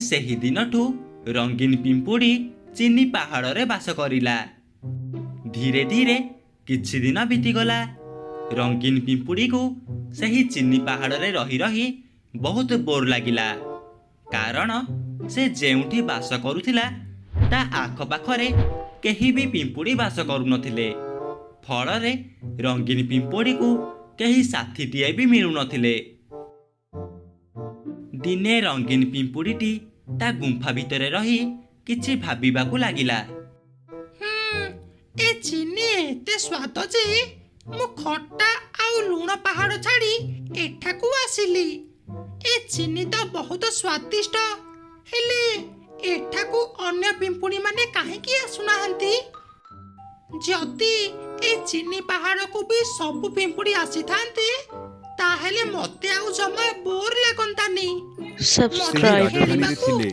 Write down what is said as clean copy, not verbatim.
ସେହିଦିନଠୁ ରଙ୍ଗୀନ ପିମ୍ପୁଡ଼ି ଚିନି ପାହାଡ଼ରେ ବାସ କରିଲା। ଧୀରେ ଧୀରେ କିଛି ଦିନ ବିତିଗଲା। ରଙ୍ଗୀନ ପିମ୍ପୁଡ଼ିକୁ ସେହି ଚିନି ପାହାଡ଼ରେ ରହି ରହି ବହୁତ ବୋର୍ ଲାଗିଲା, କାରଣ ସେ ଯେଉଁଠି ବାସ କରୁଥିଲା ତା ଆଖପାଖରେ କେହି ବି ପିମ୍ପୁଡ଼ି ବାସ କରୁନଥିଲେ। ଫଳରେ ରଙ୍ଗୀନ ପିମ୍ପୁଡ଼ିକୁ କେହି ସାଥୀଟିଏ ବି ମିଳୁନଥିଲେ। ଦିନେ ରଙ୍ଗୀନ ପିମ୍ପୁଡ଼ିଟି ତା ଗୁମ୍ଫା ଭିତରେ ରହି କିଛି ଭାବିବାକୁ ଲାଗିଲା। ଏ ଚିନି ଏତେ ସ୍ୱାଦ ଯେ ମୁଁ ଖଟା ଆଉ ଲୁଣ ପାହାଡ଼ ଛାଡ଼ି ଏଠାକୁ ଆସିଲି। ଏ ଚିନି ତ ବହୁତ ସ୍ୱାଦିଷ୍ଟ, ହେଲେ ଏଠାକୁ ଅନ୍ୟ ପିମ୍ପୁଡ଼ିମାନେ କାହିଁକି ଆସୁନାହାନ୍ତି? ଯଦି ଏ ଚିନି ପାହାଡ଼କୁ ବି ସବୁ ପିମ୍ପୁଡ଼ି ଆସିଥାନ୍ତେ, ତାହେଲେ ମତେ ଆଉ ଜମା ବୋର୍ ଲାଗନ୍ତାନି। ସେହି ମତେ ରାଜଧାନୀରେ ଖେଳିବାକୁ ଥିଲେ